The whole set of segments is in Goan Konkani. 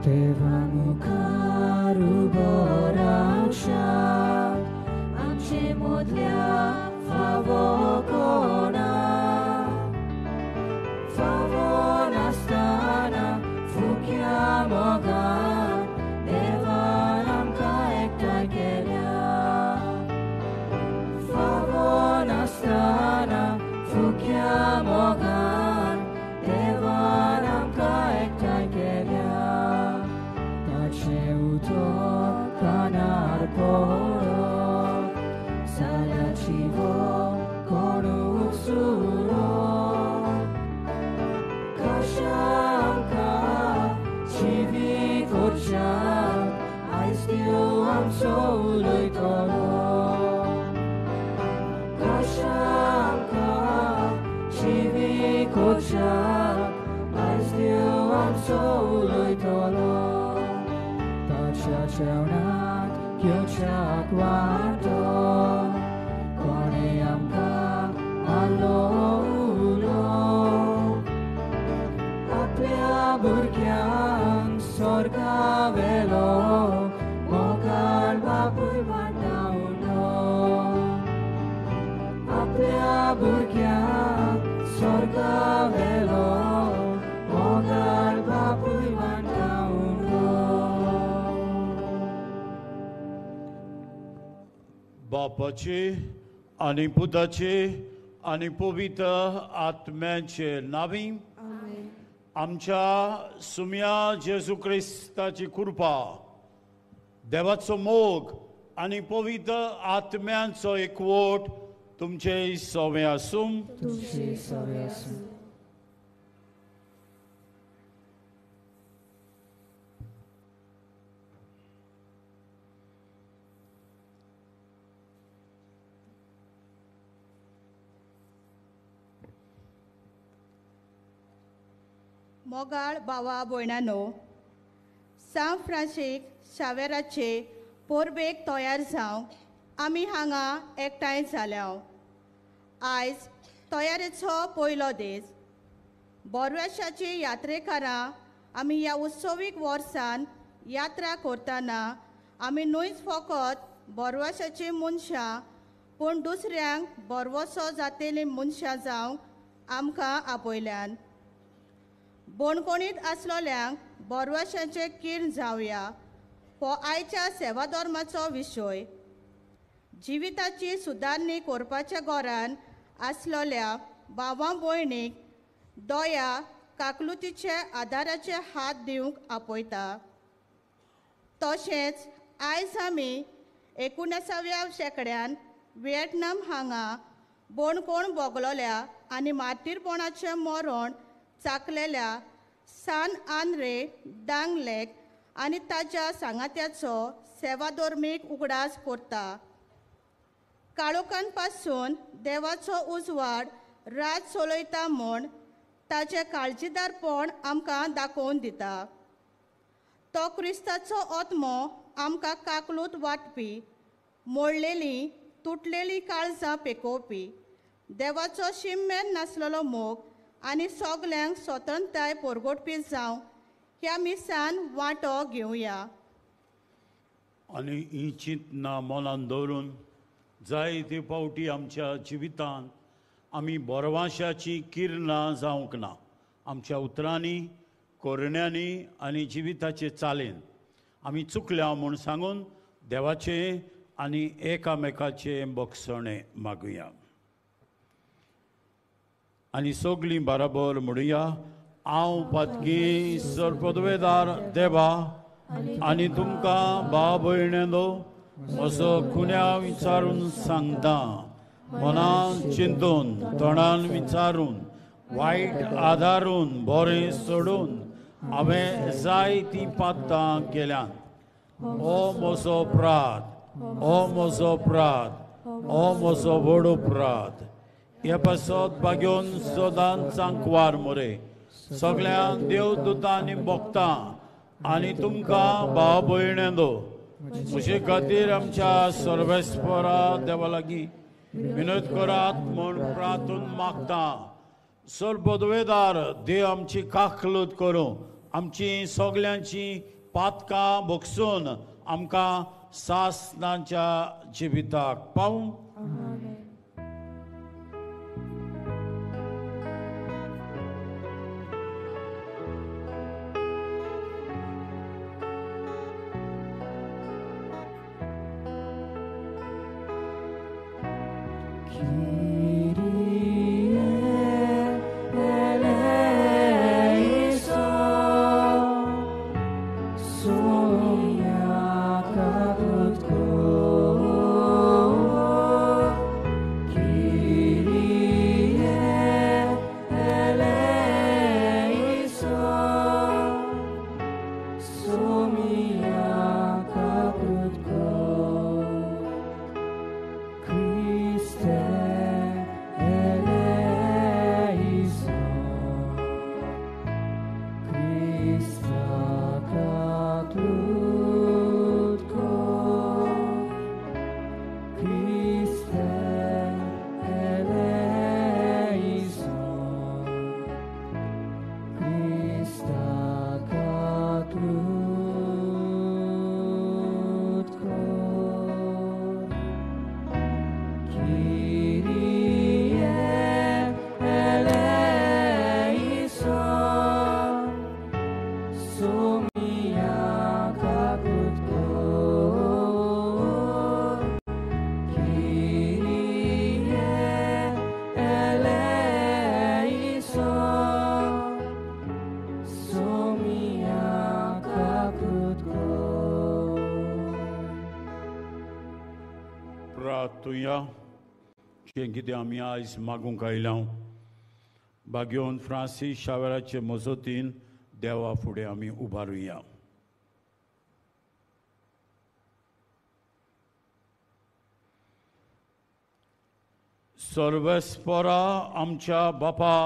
देवा मुखार उबो रावशात आमचे मदल्या फावो कोणा फावो नासतना फुक्या मोगान देवान आमकां एकठांय केल्या फावो नासतना फुक्या मोगान देवान आमकां एकठांय केल्या ताचें उदक कानार पडत जाल्यार जिवो कोणूच उरत कशा आमकां जिवी करच्याक आयज देव आमचो उलयतलो कशा आमकां जिवी करच्याक आयज देव आमचो उलयतलो ताच्या जेवणांत घेवच्याक वांटो कोणें आमकां मारलो उलो आपल्या भुरग्यांक स्वर्गा वेलो मोगाळ बापूय वांटा उलो आपल्या भुरग्यांक स्वर्गा वेलो मोगाळ बापूय वांटा उलो. बापाचे आनी पुताचे आनी पवित्र आत्म्याचे नांवी आमच्या सुम्या जेजू क्रिस्ताची कृपा, देवाचो मोग आनी पवित्र आत्म्यांचो एकवट तुमचे सवे आसूं. तुमचे सवे आसूं. मोगाळ भावा भयणानो, सांत फ्रांसीक शावेराचे परबेक तयार जावंक आमी हांगा एकठांय जाल्या. आयज तयारेचो पयलो दीस. बोरवेशाची यात्रेकारां आमी ह्या उत्सवीक वर्सान यात्रा करतना आमी न्हूच फकत बोरवाशाची मनशां पूण दुसऱ्यांक बोरवसो जातेली मनशां जावंक आमकां आपयल्यान. बोणकोणीत आसलोल्यांक बोरवाशाचें किर्ण जावया हो आयच्या सेवाधर्माचो विशय. जिविताची सुदारणी करपाच्या गोरान आसलोल्या भावा भयणीक दया काकलुतीचे आदाराचे हात दिवंक आपयता. तशेंच आयज आमी 19व्या शेंकड्यान व्हिएतनाम हांगा बोणकोण भोगलोल्या आनी मार्तीरपणाचें मरण चाकलेल्या सान आंद्रे दांगलेक आनी ताच्या सांगात्याचो सेवाधर्मीक उगडास करता. काळोखांपासून देवाचो उजवाड रात चलयता म्हूण ताचें काळजीदारपण आमकां दाखोवन दिता. तो क्रिस्ताचो आत्मो आमकां काकलूत वांटपी, मोडलेली तुटलेली काळजां पेकोवपी, देवाचो शिम्मेर नासलेलो मोग आनी सगल्यांक स्वतंत्रताय परगटपी जावं ह्या मिसान वांटो घेवया. आनी ही चिंतना मनान दवरून जायते फावटी आमच्या जिवितांत आमी बोरवाशाची किरणां जावंक ना. आमच्या उतरांनी, करण्यांनी आनी जिविताचे चालीन आमी चुकल्या म्हूण सांगून देवाचें आनी एकामेकाचें बक्षणें मागुया. आनी सगळीं बराबर म्हणुया, हांव पातकी सर्पदवेदार देवा आनी तुमकां भाव भयणेलो म्हजो खुन्या विचारून सांगता, मनान चिंतून, तोंडान विचारून, वायट आदारून, बरें सोडून हांवें जायतीं पातां केल्यांत. ओ म्हजो अपराध, ओ म्हजो अपराध, ओ म्हजो व्हड अपराध. हे पासत बागेवन सदांच सांकवार मरे सगळ्यांक देवदूतांनी भोगता आनी तुमकां भाव भयणेलो म्हजे खातीर आमच्या सर्वेस्परा देवा लागीं विनोद करात म्हूण प्रार्थून मागता. सर्वदवेदार देव आमची काकलूत करूं आमची सगल्यांची पातकां भोगसून आमकां सासनाच्या जिविताक पावूं. जें कितें आमी आयज मागूंक आयल्या बागेवन फ्रांसीस शावेराचे मजतीन देवा फुडें आमी उबारुया. सर्वेस्परा आमच्या बापा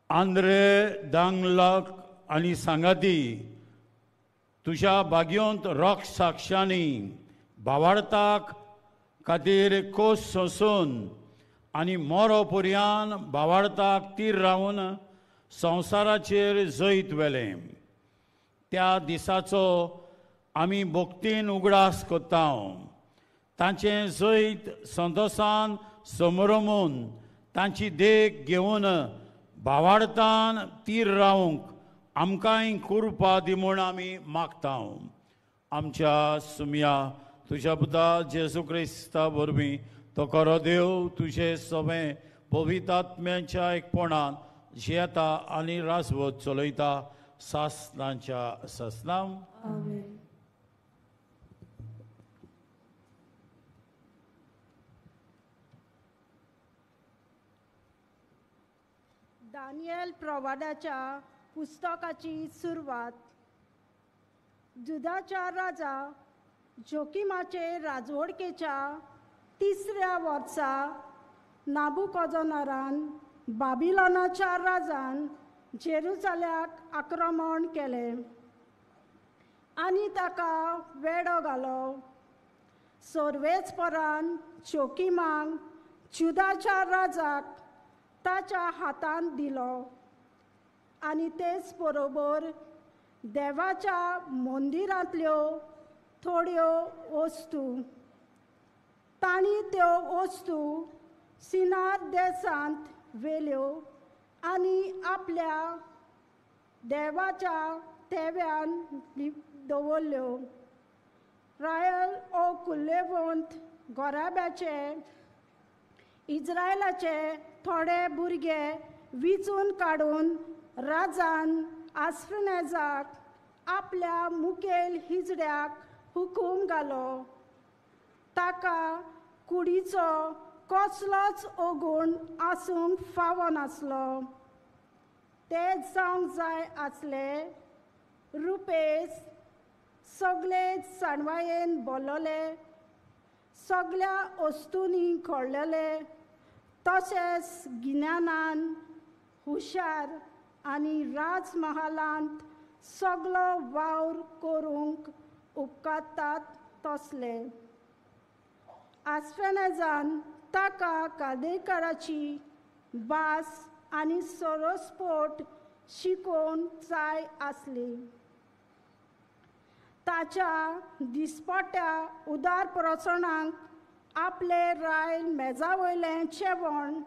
आंद्रे दांगलाक आनी सांगाती तुज्या बागेवंत रोख साक्षांनी भावार्थाक खातीर कोस सोंसून आनी मोरो पर्यान भावार्थाक तीर रावन संवसाराचेर जैत व्हेलें. त्या दिसाचो आमी भक्तीन उगडास करता. तांचें जैत संतोसान समरमून तांची देख घेवन भावार्थान तीर रावंक आमकांय कृपा दी म्हूण आमी मागता. आमच्या सुमया तुज्या पुता जेजू क्रिस्ता वरवीं तो खरो देव तुजे सवें पवित्र आत्म्याच्या एकपणान जियेता आनी राजवत चलयता सासनाच्या सासनां. दानियल प्रवादाच्या पुस्तकाची सुरवात. जुदाच्या राजा जोकिमाचे राजवडकेच्या तिसऱ्या वर्सा नाबुकोदोनारान बाबिलोनाच्या राजान जेरुजाल्याक आक्रमण केलें आनी ताका वेडो घालो. सर्वेस्परान जोकिमाक जुदाच्या राजाक ताच्या हातांत दिलो आनी तेच बरोबर देवाच्या मंदिरांतल्यो थोड्यो वस्तू तांणी त्यो वस्तू सिनार देशांत व्हेल्यो आनी आपल्या देवाच्या तेव्यान दवरल्यो. रायल ओ कुल्लेवंत गोराब्याचे इज्रायलाचे थोडे भुरगे विचून काडून राजान आस्फनेजाक आपल्या मुखेल हिजड्याक हुकूम घालो. ताका कुडीचो कसलोच अगूण आसूंक फावनासलो. ते जावंक जाय आसले रुपेस सगळे जाणवायेन बोलले, सगळ्या वस्तूंनी घडलेले, तशेंच गिन्यानान हुशार आनी राजमहालांत सगळो वावर करूंक उपकारतात तसले. आस्फेनेजान ताका कादेकाराची भास आनी सरस्पोट शिकोवन जाय आसली. ताच्या दिसपट्ट्या उदार प्रसणांक आपले रायल मेजा वयलें जेवण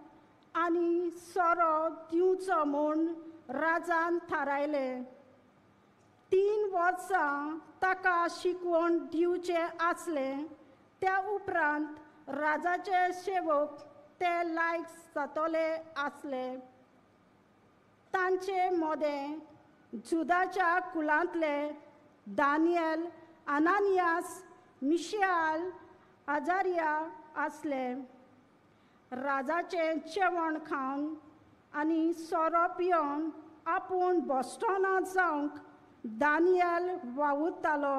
आनी सोरो दिवचो म्हूण राजान थारायलें. 3 वर्सां ताका शिकवण दिवचें आसलें. त्या उपरांत राजाचे सेवक ते लायक जातले आसले. तांचे मदें जुदाच्या कुलांतले दानियल, अनानियास, मिशियाल, आजारिया आसले. राजाचें जेवण खावन आनी सोरो पिवन आपूण बॉस्टोना जावंक दानियल वावुरतालो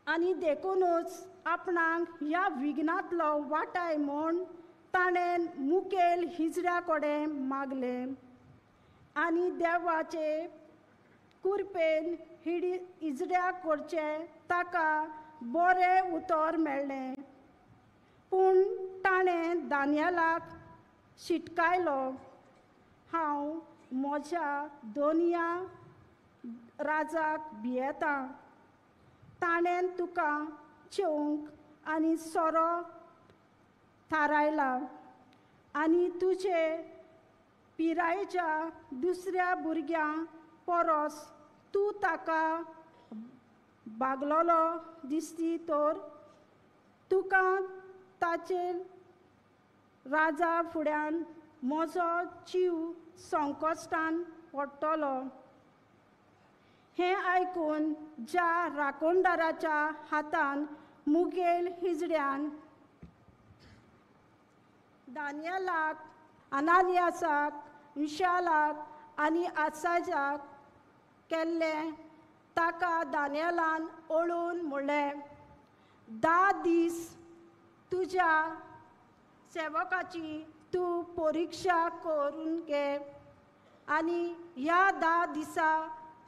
आनी देखूनच आपणाक ह्या विघ्नांतलो वाटाय म्हूण ताणें मुखेल हिजड्या कडेन मागलें आनी देवाचे कुरपेन हिजड्या करचें ताका बरें उतर मेळ्ळें. पूण ताणें दानियलाक शिटकायलो, हांव म्हज्या दोनया राजाक भियेतां. ताणें तुका जेवंक आनी सोरो थारायला आनी तुजे पिरायेच्या दुसऱ्या भुरग्यां परस तूं ताका बागलोलो दिसती तर तुका ताचेर राजा फुड्यान म्हजो जीव संकश्टान पडटलो. हें आयकून ज्या राखणदाराच्या हातान मुगेल हिजड्यान दानियलाक, अनानियासाक, मिशालाक आनी आसाजाक केल्लें ताका दानियलान ओळून म्हणलें, 10 दीस तुज्या सेवकाची तूं परिक्षा करून घे आनी ह्या 10 दिसा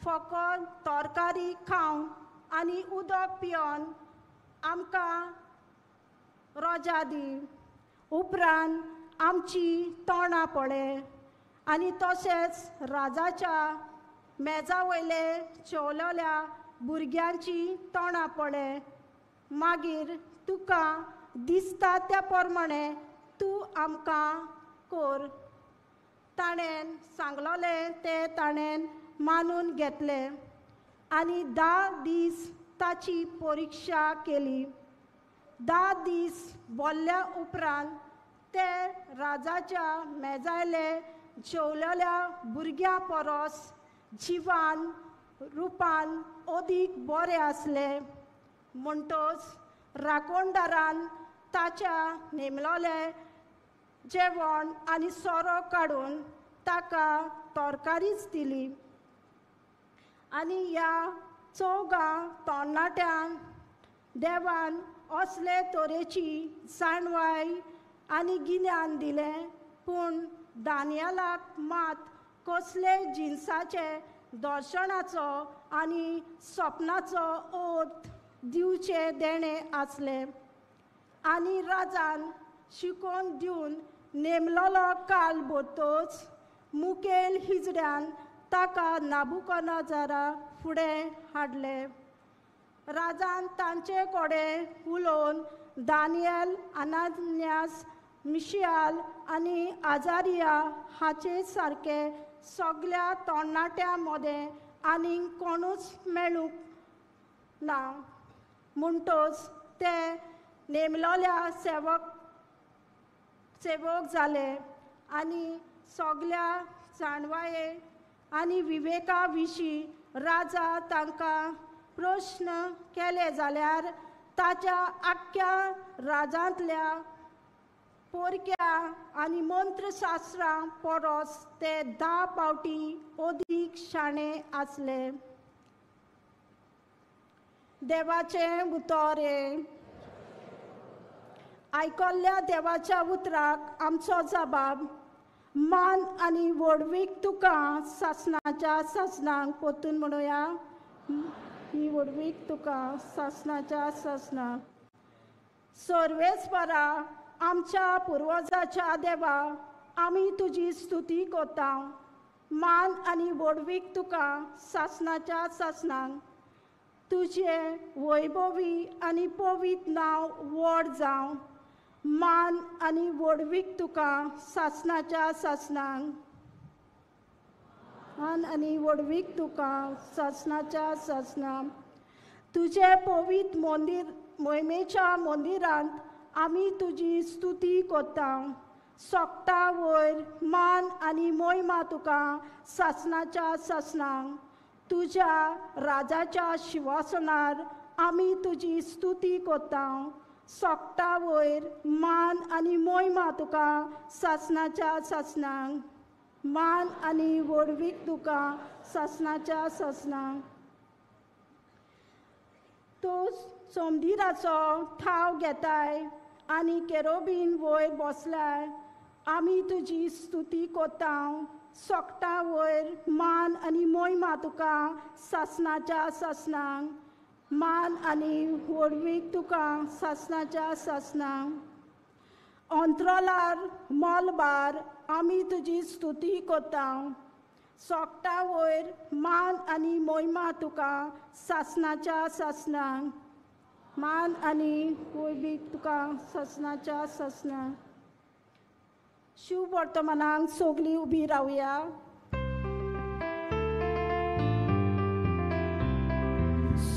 फकत तरकारी खावन आनी उदक पिवन आमकां रजा दी. उपरांत आमची तोंडां पळय आनी तशेंच राजाच्या मेजा वयले जेवलेल्या भुरग्यांची तोंडां पळय. मागीर तुका दिसता त्या प्रमाणे तूं आमकां कर. ताणें सांगलोलें तें ताणें मानून घेतलें आनी 10 दीस ताची परिक्षा केली. 10 दीस बोल्ल्या उपरांत ते राजाच्या मेजायले जेवलेल्या भुरग्यां परस जिवान रुपान अदीक बरें आसले. म्हणटच राखणदारान ताच्या नेमलोलें जेवण आनी सोरो काडून ताका तरकारीच दिली. आनी ह्या 4 तरणाट्यांक देवान असले तरेची जाणवाय आनी गिन्यान दिलें, पूण दानियलाक मात कसले जिनसाचे दर्शनाचो आनी सपनाचो अर्थ दिवचें देणें आसलें. आनी राजान शिकोवन दिवन नेमलोलो काल भरतच मुखेल हिजड्यान ताका नाबुकनजारा फुडें हाडलें. राजान तांचे कडेन उलोवन दानियल, अनान्यास, मिशियाल आनी आजारिया हाचे सारके सगळ्या तरणाट्यां मदें आनीक कोणूच मेळूंक ना. म्हणटच ते नेमलोल्या सेवक जाले आनी सगळ्या जाणवाये आनी विवेका विशीं राजा तांकां प्रश्न केले जाल्यार ताच्या आख्ख्या राजांतल्या पोरक्या आनी मंत्रशास्त्रां परस ते 10 फावटी अदीक शाणे आसले. देवाचें उतर हें. आयकल्ल्या देवाच्या उतराक आमचो जबाब. मान आनी व्हडवीक तुका सासणाच्या सासणाक. परतून म्हणुया, ही व्हडवीक तुका सासणाच्या सासणाक. सर्वेस्परा आमच्या पुर्वजाच्या देवा, आमी तुजी स्तुती करता. मान आनी व्हडवीक तुका सासणाच्या सासणाक. तुजें वैभवी आनी पवित्र नांव व्हड जावं. मान आनी व्हडवीक तुका सासणाच्या सासणाक. मान आनी व्हडवीक तुका सासणाच्या सासणाक. तुजें पवित्र मंदीर मोहिमेच्या मंदिरांत आमी तुजी स्तुती करता. सोकता वयर मान आनी मोहिमा तुका सासणाच्या सासणाक. तुज्या राजाच्या शिवासनार आमी तुजी स्तुती करता. सोकता वयर मान आनी मोहिमा तुका सासणाच्या सासणाक. मान आनी व्हडवीक तुका सासणाच्या सासणाक. तूं सोमदिराचो ठाव घेताय आनी केरोबीन वयर बसलाय. आमी तुजी स्तुती करता. सोकता वयर मान आनी मोहिमा तुका सासणाच्या सासणाक. मान आनी व्हडवीक तुका सासणाच्या सासणाक. अंतराळार मलबार आमी तुजी स्तुती करता. सोकता वयर मान आनी मोहिमा तुका सासणाच्या सासणाक. मान आनी वैभीक तुका सासणाच्या सासणाक. शिव वर्तमानाक सगळीं उबी रावया.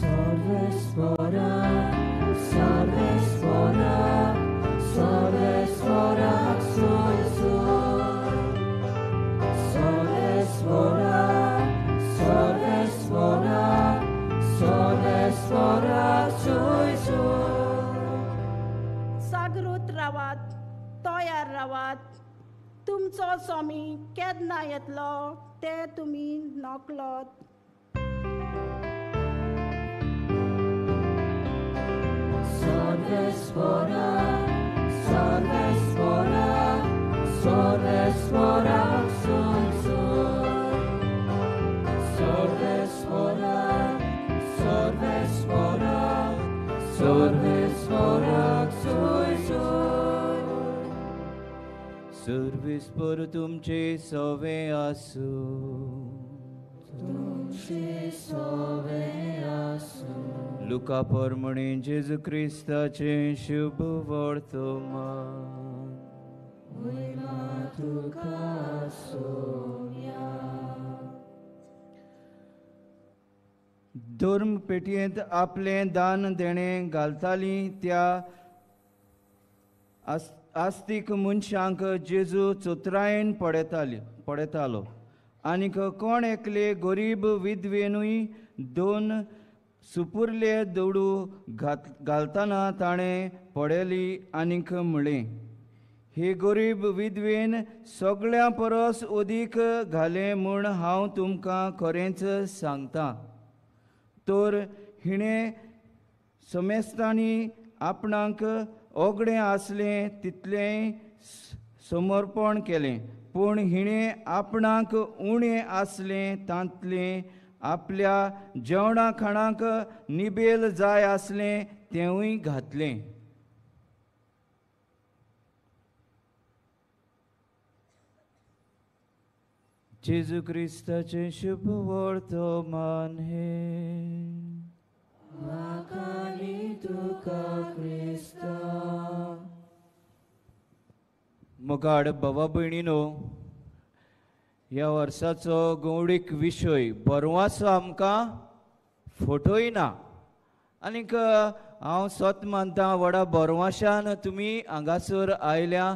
Sarvesvara, Sarvesvara, Sarvesvara, soy soy. Sarvesvara, Sarvesvara, Sarvesvara, soy soy. जागृत रावात, तयार रावात. तुमचो स्वामी केन्ना येतलो ते तुमी नकळत. Sarvesvara, Sarvesvara, Sarvesvara, soy soy. Sarvesvara, Sarvesvara, Sarvesvara, soy soy. सर्वेस्पर तुमचे सवे आसूं. तुमचे सवे आसूं. लुका परमणे जेजू क्रिस्ताचें शुभ वर्तमान. वयमा तुका सोम्या. धर्म पेटयेंत आपलें दान देणें घालतालीं त्या आस्तीक मनशांक जेजू चतुरायेन पळयतालो. आनीक कोण एकले गरीब विधवेनूय दोन सुपुरले दडू घालतना ताणें पळयली आनीक म्हळें, हे गरीब विधवेन सगळ्यां परस अदीक घालें म्हूण हांव तुमकां खरेंच सांगता. तर हिणें समेस्तांनी आपणाक ओगडें आसलें तितलेंय समर्पण केलें, पूण हिणें आपणाक उणें आसलें तांतलें आपल्या जेवणा खाणाक निबेल जाय आसलें तेंवूय घातलें. जेजू क्रिस्ताचें शुभ वर्तमान हें. वाखाणी तुका क्रिस्ता. मोगाड बाबा भयणीनो, ह्या वर्साचो गौडीक विशय बरवाचो आमकां फोटोय ना. आनीक हांव सत मानता व्हडा बरवाशान तुमी हांगासर आयल्या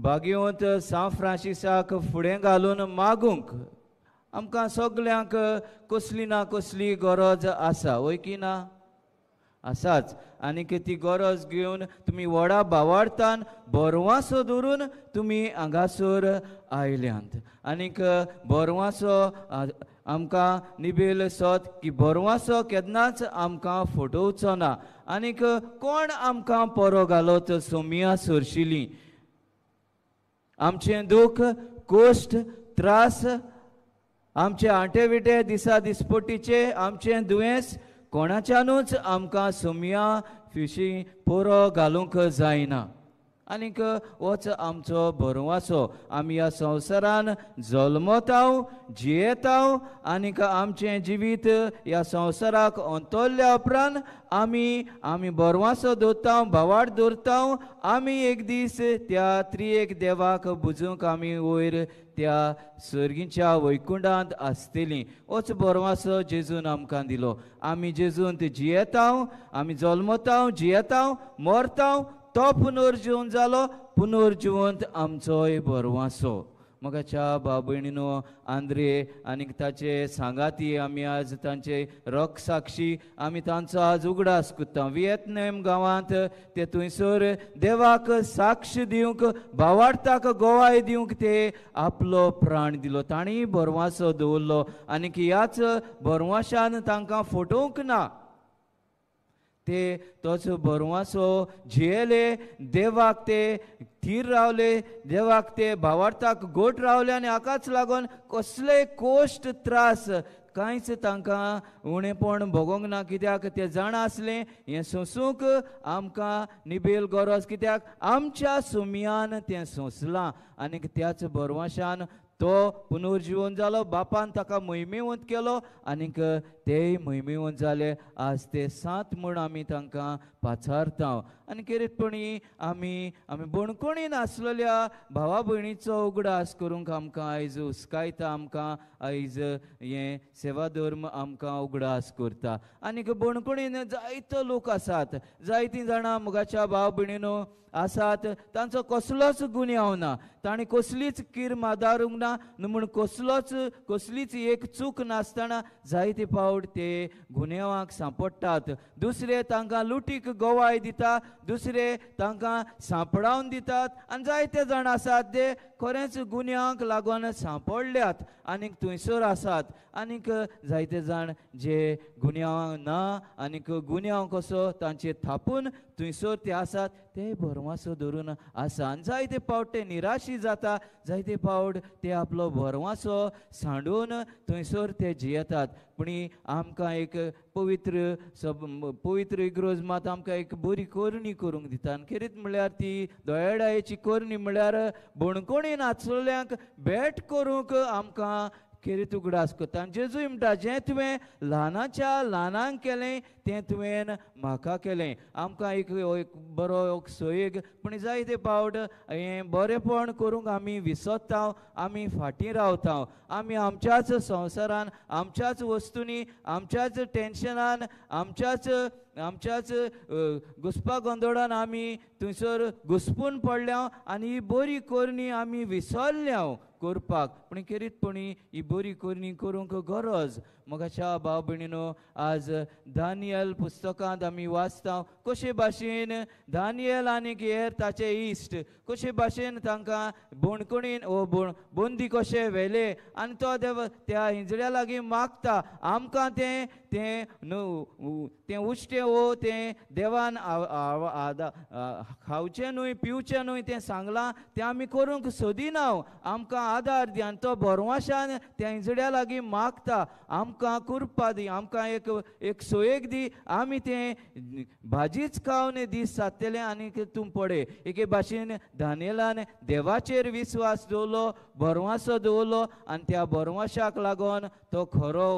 भाग्यवंत सांत फ्रांसिसाक फुडें घालून मागूंक. आमकां सगल्यांक कसली ना कसली गरज आसा, वय की ना? आसाच. आनीक ती गरज घेवन तुमी व्हडा भावार्थान बरवासो धरून तुमी हांगासर आयल्यांत. आनीक बरवासो आमकां निबेल सत की बरवासो केन्नाच आमकां फटोवचो ना. आनीक कोण आमकां परो घालत सोमिया सरशिली. आमचें दूख, कश्ट, त्रास, आमचे आंटे विटे दिसा दिसपटीचे, आमचें दुयेंस कोणाच्यानूच आमकां सोमया फिशी पोरो घालूंक जायना. आनीक होच आमचो भरवासो. आमी ह्या संवसारान जल्मताव, जियेताव आनीक आमचें जिवीत ह्या संवसाराक अंतरल्या उपरांत आमी आमी भरवासो दवरता, भावार्थ दवरता. आमी एक दीस त्या त्रिएक देवाक बुजूंक आमी वयर त्या सर्गीच्या वैकुंडांत आसतलीं. होच भरवासो जेजून आमकां दिलो. आमी जेजूंत जियेताव, आमी जल्मताव, जियेताव, मरताव, तो पुनर्जिवन जालो, पुनर्जिवंत आमचोय भरवासो. मोगाच्या भाव भयणीनो, आंद्रे आनीक ताचे सांगाती आमी आज तांचे रक्तसाक्षी आमी तांचो आज उगडास करता. वियतनाम गांवांत ते थंयसर देवाक साक्ष दिवंक, भावार्थाक गोवाय दिवंक ते आपलो प्राण दिलो. तांणी भरवासो दवरलो आनीक ह्याच भरवाशान तांकां फटोवंक ना. ते तोच भरवासो जियेले, देवाक ते थीर रावले, देवाक ते भावार्थाक गोट रावले आनी हाकाच लागून कसलेय कोश्ट त्रास कांयच तांकां उणेपण भोगोंक ना. कित्याक ते जाणा आसलें हें सोंसूंक आमकां निबेल गरज, कित्याक आमच्या सुमयान तें सोंसलां. आनीक त्याच भरवाशान तो पुनर्जिवन जालो, बापान ताका महिमेवंत केलो आनीक तेय महिमेवंत जाले. आज ते सात म्हूण आमी तांकां पाचारता. आनी खेरीतपणी आमी आमी बणकोणीन आसलेल्या भावा भयणीचो उगडास करूंक आमकां आयज हुस्कायता. आमकां आयज हें सेवा धर्म आमकां उगडास करता. आनीक बणकोणीन जायतो लोक आसात, जायतीं जाणां मोगाच्या भाव भयणीनो आसात, तांचो कसलोच गुन्यांव ना, तांणी कसलीच कीर मादारूंक ना, म्हूण कसलोच कसलीच एक चूक नासतना जायते फावट ते गुन्यांवाक सांपडटात. दुसरे तांकां लुटीक गोवाय दिता, दुसरे तांकां सांपडावन दितात आनी जायते जाण आसात ते खरेंच गुन्यांवाक लागून सांपडल्यात आनीक थंयसर आसात. आनीक जायते जाण जे गुन्यांवाक ना आनीक गुन्यांव कसो तांचे थापून थंयसर ते आसात, ते भरवासो धरून आसा. आनी जायते फावट ते निराशी जाता, जायते फावट ते आपलो भरवासो सांडून थंयसर ते जियेतात. पूण आमकां एक पवित्र पवित्र इग्रोज मात आमकां एक बरी करणी करूंक दिता. आनी खेरीत म्हणल्यार ती दोयाडायेची करणी म्हणल्यार बणकोणी नाचलेल्यांक भेट करूंक आमकां खेरीत उगडास करता. आनी जेजू म्हणटा, जें तुवें ल्हानाच्या ल्हानांक केलें तें तुवें म्हाका केलें. आमकां एक बरो एक सोयेग, पूण जायते फावट हें बरेंपण करूंक आमी विसरता, आमी फाटीं रावता. आमी आमच्याच संवसारान, आमच्याच वस्तूंनी, आमच्याच टेन्शनान, आमच्याच आमच्याच घुसपा गोंदळान आमी थंयसर घुसपून पडल्या आनी ही बरी करणी आमी विसरल्या करपाक. पूण खेरीतपणी ही बरी करणी करूंक गरज. मोगाच्या भाव भयणीनो, आज दानियल पुस्तकांत आमी वाचता कशे भाशेन दानियल आनीक हेर ताचे इश्ट कशे भाशेन तांकां बणकणीन ओ बंदी कशे व्हेले आनी तो देव त्या हिंजड्या लागीं मागता, आमकां तें तें न्हू तें उश्टें ओ तें देवान खावचें न्हय पिवचें न्हय तें सांगलां, तें आमी करूंक सोदिना, आमकां आदार दी. आनी तो भरवाशान त्या हिंजड्या लागीं मागता, आमकां कुरपा दी, आमकां एक एक सोयेक दी, आमी तें भाजीच खावन दीस सादतले आनी तूं पडे. एके भाशेन दानियलान देवाचेर विस्वास दवरलो, भरवासो दवरलो आनी त्या भरवाशाक लागून तो खरो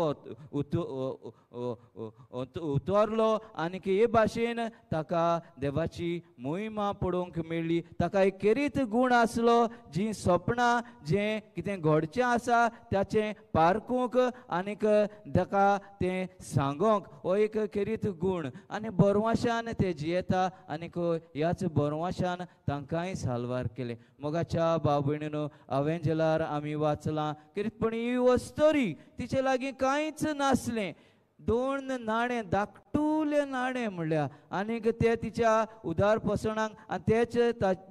उतरलो आनी हे भाशेन ताका देवाची मोहिमा पळोवंक मेळ्ळी. ताका एक खेरीत गूण आसलो, जीं सपनां जें कितें घडचें आसा ताचें पारखूंक आनीक ताका तें सांगोंक, हो एक खेरीत गूण. आनी बरवाशान ते जियेता आनीक ह्याच बरवाशान तांकांय साल्वार केलें. मोगाच्या भाव भयणीनो, अवेंजलार आमी वाचलां खेरीतपणी ही वस्तरी तिचे लागीं कांयच नासलें, दोन नाणें, धाकटुलें नाणें म्हणल्यार, आनीक ते तिच्या उदार पोसणाक आनी तेच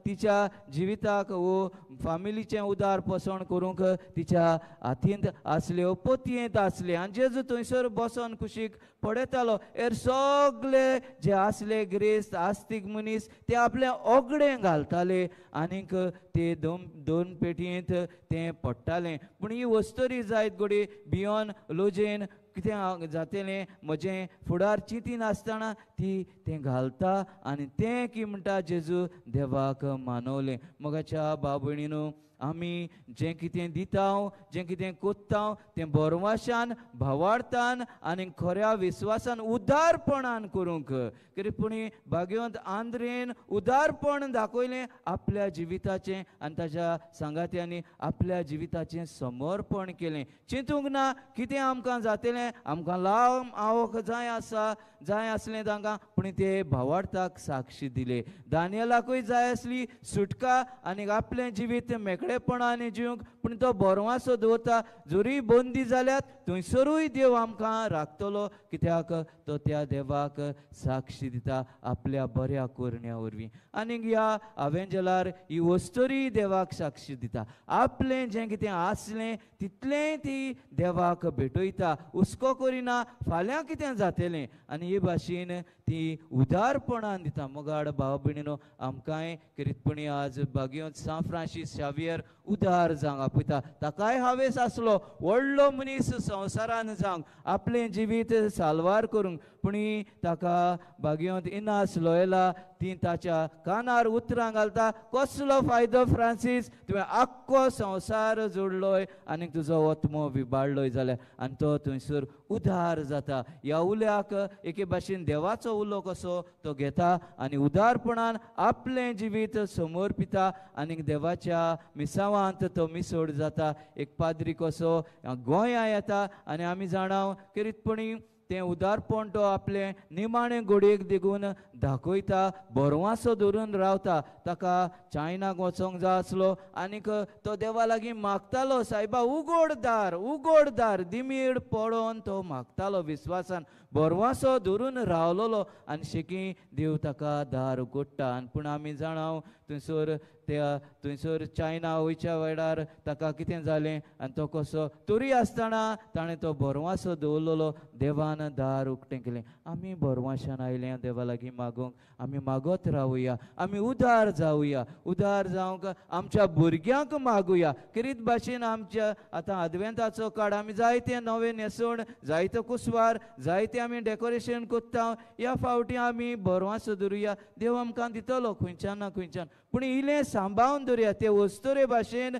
तिच्या जिविताक वो फामिलीचें उदार पोसण करूंक तिच्या हातींत आसल्यो, पोतयेंत आसलें. आनी जेजू थंयसर बसोन कुशीक पळयतालो, हेर सगळे जे आसले ग्रेस्त आस्तीक मनीस ते आपलें ओगडें घालताले आनीक ते दोन पेटयेंत तें पडटालें. पूण ही वस्तरी जायत घडये भियोन लोजेन कितें जातलें म्हजें फुडार चिंतिनासतना ती तें घालता आनी तें की म्हणटा जेजू देवाक मानवलें. मोगाच्या भाव भयणीनू, आमी जें कितें दिता, जें कितें कोत्ता तें बरवाशान, भावार्थान आनी खऱ्या विस्वासान उदारपणान करूंक. कित्याक पुणी भाग्यवंत आंद्रेन उदारपण दाखयलें आपल्या जिविताचें आनी ताच्या सांगात्यांनी आपल्या जिविताचें समर्पण केलें. चिंतूंक ना कितें आमकां जातलें, आमकां लाव आवक जाय आसा, जाय आसलें तांकां, पूण ते भावार्थाक साक्षी दिले. दानियलाकूय जाय आसली सुटका आनी आपलें जिवीत मेकळेपणान जिवंक, पूण तो बरवासो दवरता. जरी बंदी जाल्यात थंयसरूय देव आमकां राखतलो, कित्याक तो त्या देवाक साक्षी दिता आपल्या बऱ्या करण्या वरवीं. आनी ह्या आवेंजलार ही वस्तुरी देवाक साक्षी दिता. आपलें जें कितें आसलें तितलें ती देवाक भेटयता, हुस्को करिना फाल्यां कितें जातलें. आनी हे भाशेन ती उदारपणान दिता. मोगाड भाव भयणीनो, आमकांय किरितपणी आज भाग्यवंत सांत फ्रांसीस शावियर उदार जावंक आपयता. ताकाय हावेस आसलो व्हडलो मनीस संवसारान जावंक, आपलें जिवीत साल्वार करूंक, पूण ताका भाग्यवंत इनास लोयला ती ताच्या कानार उतरां घालता, कसलो फायदो फ्रांसीस, तुवें आख्खो संवसार जोडलोय आनी तुजो ओत्मो विबाडलोय जाल्यार. आनी तो थंयसर उदार जाता. ह्या उल्याक एके भाशेन देवाचो उलो कसो तो घेता आनी उदारपणान आपलें जिवीत समर्पिता आनी देवाच्या मिसावांत तो मिसोड जाता. एक पाद्री कसो गोंया येता आनी आमी जाणाव किरितपणी तें उदारपण तो आपलें निमाणें घडयेक देखून दाखयता, बरवासो धरून रावता. ताका चायनाक वचोंक जाय आसलो आनीक तो देवा लागीं मागतालो, सायबा उगोड दार, उगोड दार. दिमीड पडोन तो मागतालो विस्वासान, बरवासो धरून रावलोलो आनी शेकी देव ताका दार उगडटा. आनी पूण आमी जाणाव थंयसर त्या थंयसर चायना वयच्या वेळार ताका कितें जालें आनी तो कसो तरी आसतना ताणें तो बरवासो दवरलेलो, देवान दार उक्तें केलें. आमी बरवाशान आयले देवा लागीं मागूंक, आमी मागत रावया, आमी उदार जावया. उदार जावंक आमच्या भुरग्यांक मागुया. किरीत भाशेन आमच्या आतां आदवेंताचो काळ, आमी जायते नवें न्हेसण, जायतो कुसवार, जायते आमी डेकोरेशन कोत्ता. ह्या फावटी आमी बरवासो धरुया, देव आमकां दितलो खंयच्यान ना खंयच्यान, पूण इल्लें सांबाळून दवरुया. ते वस्तुरे भाशेन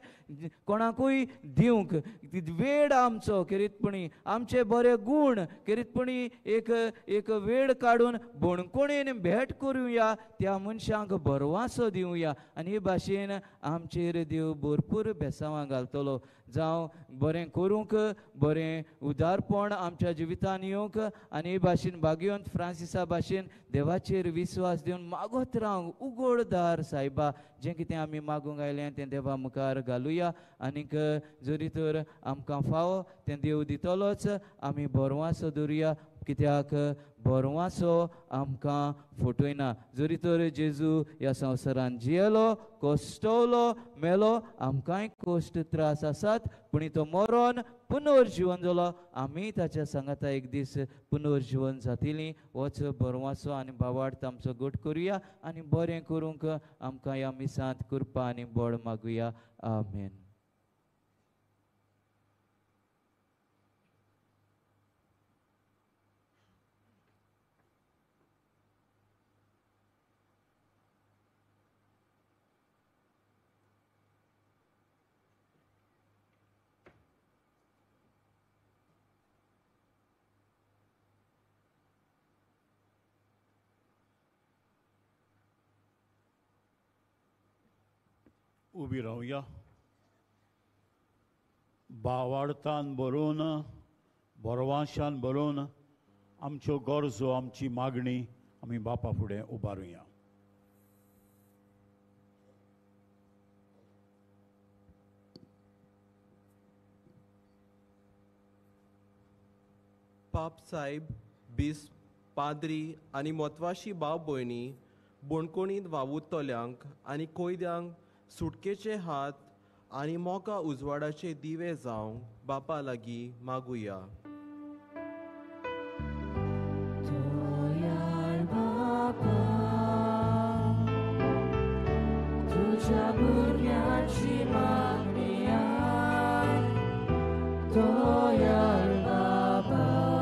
कोणाकूय दिवंक वेळ आमचो किरीतपणी, आमचे बरे गूण किरीतपणी एक एक वेळ काडून बणकोणेन भेट करुया, त्या मनशांक बरवासो दिवया. आनी हे भाशेन आमचेर देव भरपूर बेसांवां घालतलो. जावं बरें करूंक, बरें उदारपण आमच्या जिवितान येवंक आनी हे भाशेन भाग्यवंत फ्रांसिसा भाशेन देवाचेर विस्वास दिवन मागत रावंक. उगड दार सायबा, जें कितें आमी मागूंक आयलें तें देवा मुखार घालुया. आनीक जरी तर आमकां फावो तें देव दितलोच. आमी बरवासो दवरुया, कित्याक बरवासो आमकां फटयना. जरी तर जेजू ह्या संवसारान जियेलो, कश्टवलो, मेलो, आमकांय कश्ट त्रास आसात, पूण तो मरोन पुनर्जिवन जालो. आमी ताच्या सांगाता एक दीस पुनर्जिवन जातली. वच बरवासो आनी भावार्थ आमचो घट करुया आनी बरें करूंक आमकां ह्या मिसांत कृपा आनी बळ मागुया. आमेन. उबी रावया. भावार्थान भरून, बरवाशान भरून आमच्यो गरजो, आमची मागणी आमी बापा फुडें उबारुया. पाप साहेब, बिस्प, पाद्री आनी म्हत्वाशी भाव भयणी बोणकोणींत वावुरतल्यांक आनी कोयद्यांक सुटकेचे हात आनी मोका उजवाडाचे दिवे जावंक बापा लागीं मागुया. तुझ्या भुरग्यांची मागणी आय, तयार बाबा.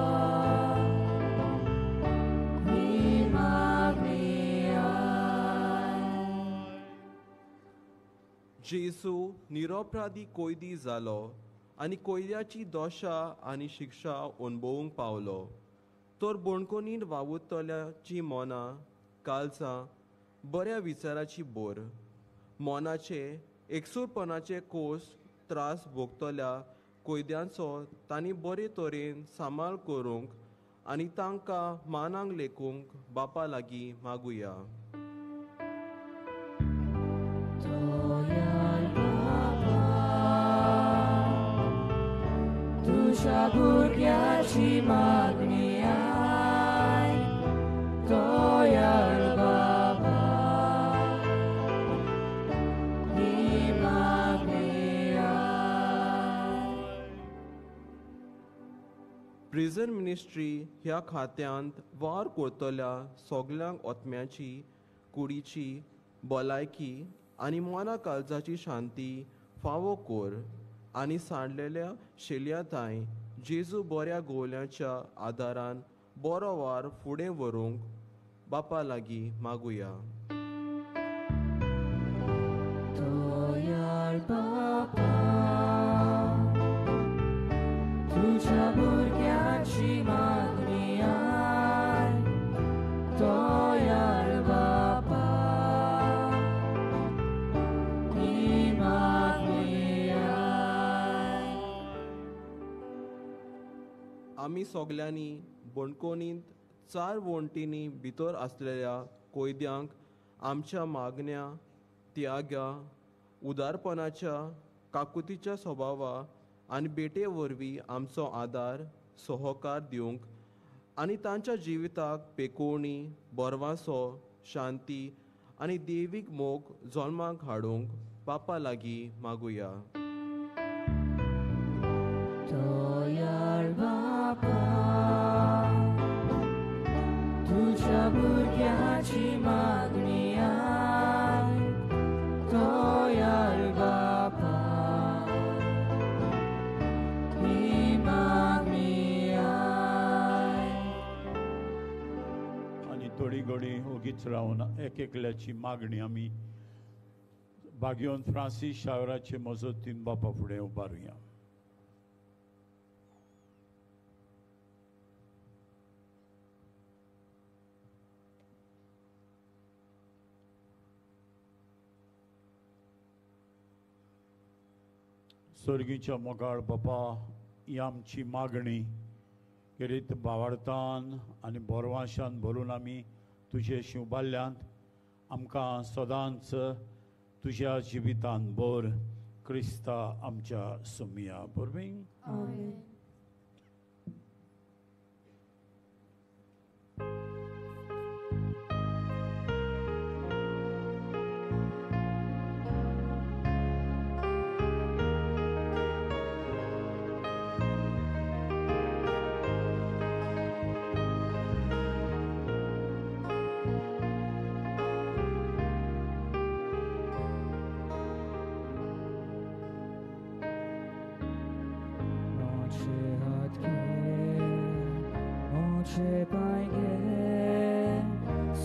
जेजू निरपराधी कोयदी जालो आनी कोयद्याची दोशा आनी शिक्षा अणभवूंक पावलो तर बोणकोनीन वावुरतल्याची मनां कालसां बऱ्या विचाराची बोर मनाचे एकसूरपणाचे कोस त्रास भोगतल्या कोयद्यांचो तांणी बरे तरेन सांबाळ करूंक आनी तांकां मानांक लेखूंक बापा लागीं मागुया. तुज्या भुरग्याची मागणी आयक दयाळ बाबा ही मागणी आयक. प्रिजन मिनिस्ट्री ह्या खात्यांत वावर करतल्या सगल्यांक आत्म्याची कुडीची भलायकी आनी मना काळजाची शांती फावो कर आनी सांडलेल्या शेल्या थांय जेजू बऱ्या गोवल्याच्या आदारान बरो वार फुडें व्हरूंक बापा लागीं मागुया. दयाळ बाबा तुज्या भुरग्याची मागणी आयक दयाळ बाबा ही मागणी आयक. आमी सगल्यांनी बणकोनींत चार वण्टींनी भितर आसलेल्या कोयद्यांक आमच्या मागण्या त्यागा उदारपणाच्या काकुतीच्या स्वभावा आनी बेटे वरवीं आमचो आदार सहकार दिवंक आनी तांच्या जिविताक पेकोवणी बरवासो शांती आनी देवीक मोग जल्माक हाडूंक बापा लागीं मागुया. दयाळ बाबा तुज्या भुरग्याची मागणी आयक दयाळ बाबा ही मागणी आयक. आनी थोडी घडी ओगीच रावन एक एकल्याची मागणी आमी बागयोन फ्रांसीस शावराचे मजतीन बापा फुडें उबारुया. सर्गीच्या मोगाळ बापा ही आमची मागणी खेरीत भावार्थान आनी बोरवाशान भरून आमी तुजे शिवबाल्यांत आमकां सदांच तुज्या जिवितान भर क्रिस्ता आमच्या सुमिया बरवीं.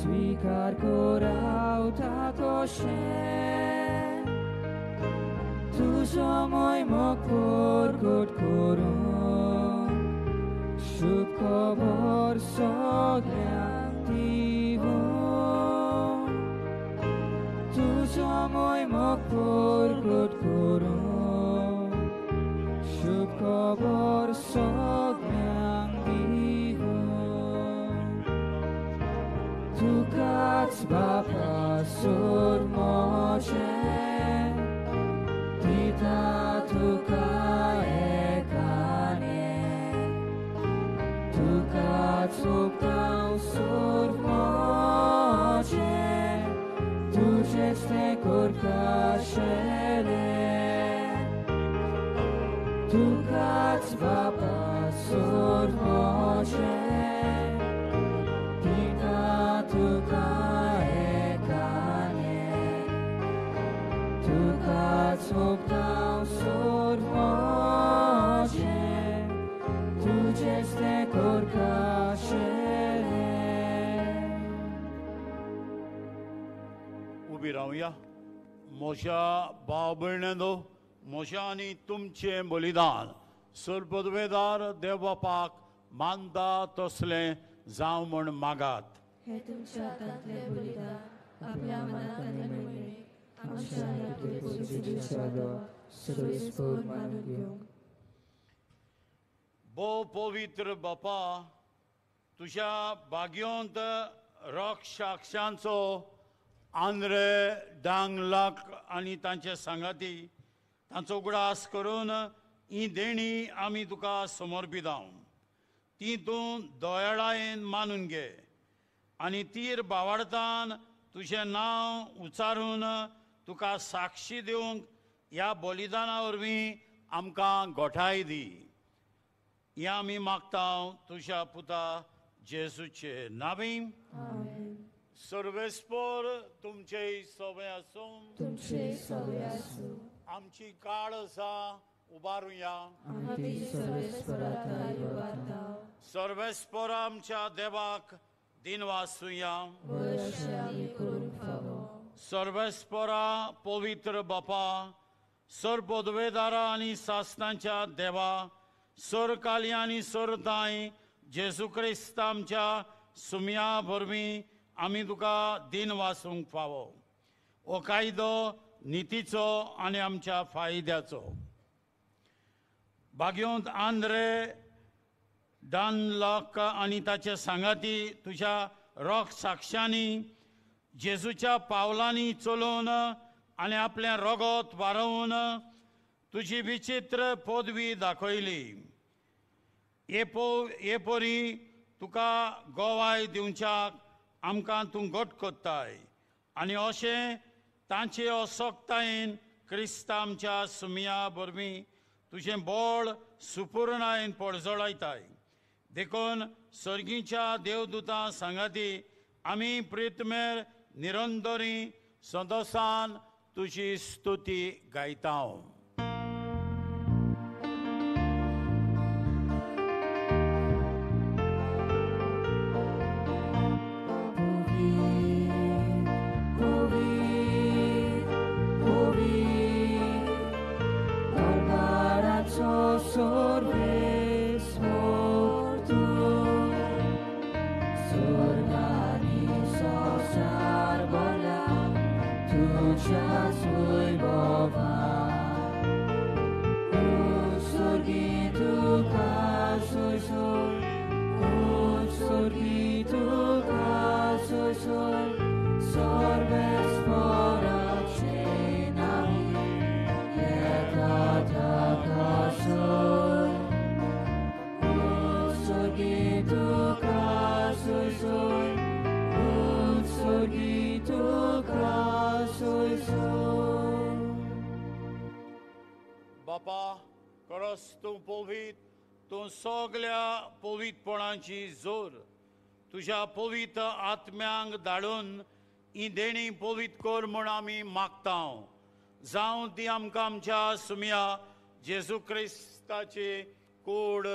स्वीकार कराव ताकोशे तुजो मोग प्रकट करून शुभ खबर सगळ्यांक दिवून तुजो मोग प्रकट करून शुभ खबर सगळ्यांक दिवून तुकाच बापा सोर म्हजें दिता तुका एकाने तुकाच सोंपता सोर म्हजें तुजेंच तें करपाशेलें तुकाच बापा सोर म्हजें दिता तुका एकाने तुकाच सोंपता सोर म्हजें तुजेंच तें करपाशेलें. उबी रावया. म्हज्या भाव भयणींनो, म्हजें आनी तुमचें बलिदान सरपदवेदार देव बापाक मानता तसलें जावं म्हूण मागात. हे तुमच्या हातांतलें बलिदान आपल्या मनाक आनी मोहिमेक आमच्या आनी तुमच्या सर्वेस्पर मानून घेवंक. भोव पवित्र बापा, तुज्या भाग्योंत रोख साक्षांचो आंद्रे डांगलाक आनी तांचे सांगाती तांचो उगडास करून ही देणी आमी तुका समर्पिता. ती तूं दयाळायेन मानून घे आनी तीर बावाडतान तुजें नांव उच्चारून तुका साक्षी दिवंक ह्या बलिदाना वरवीं आमकां गोठाय दी. हें आमी मागता तुज्या पुता जेजूचे नांवी. सर्वेस्पर तुमचे सवे आसूं. तुमचे सवे आसूं. आमची काळ आसा उबारुया. सर्वेस्पर आमच्या देवाक दिनवासुया. सर्वेस्परा पवित्र बापा, सरपदवेदारा आनी सासणाच्या देवा, सरकाली आनी सरताय जेजू क्रिस्त आमच्या सुमया वरवीं आमी तुका दिनवासूंक फावो. हो कायदो नितीचो आनी आमच्या फायद्याचो. भाग्योंत आंद्रे डानलॉक आनी ताचे सांगाती तुज्या रोख साक्षांनी जेजूच्या पावलांनी चलोवन आनी आपलें रगत वारोवन तुजी विचित्र पदवी दाखयली. हे परी तुका गोवाय दिवच्याक आमकां तूं घट कोत्ताय आनी अशें तांचे असक्तायेन क्रिस्त आमच्या सुमया वरवीं तुजें बळ सुपुर्णायेन पडजळायताय. देखून सर्गीच्या देवदूतां सांगाती आमी प्रितमेर निरंतरी संतोसान तुजी स्तुती गायता. बापा, खरंच तूं पवित्र, तूं सगल्या पवित्रपणाची जोर तुज्या पवित्र आत्म्यांक धाडून ही देणी पवित्र कर म्हूण आमी मागता. जावं ती आमकां आमच्या सुमया जेजू क्रिस्ताची कूड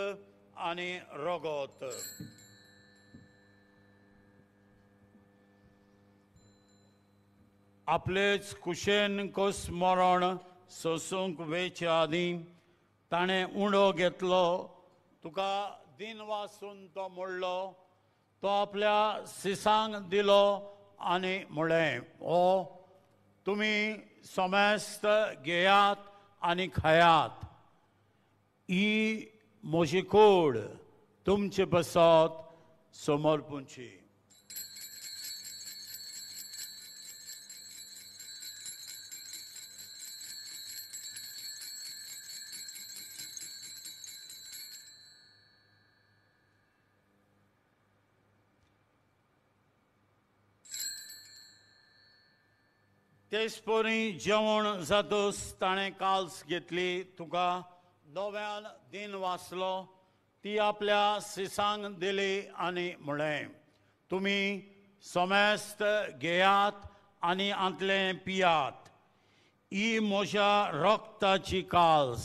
आनी रगत. आपलेच कुशेन कोस मरण सोसूंक वेचे आदीं ताणें उंडो घेतलो, तुका दिन वासून तो मोडलो, तो आपल्या सिसांक दिलो आनी म्हणलें, हो तुमी समेस्त घेयात आनी खायात, ही म्हजी कूड तुमचे पासत समर्पूंची. तेच परी जेवण जातूच ताणें काल्स घेतली, तुका नव्यान दिन वाचलो, ती आपल्या सिसांक दिली आनी म्हणलें, तुमी समेस्त घेयात आनी आंतलें पियात, ही म्हज्या रक्ताची काल्स,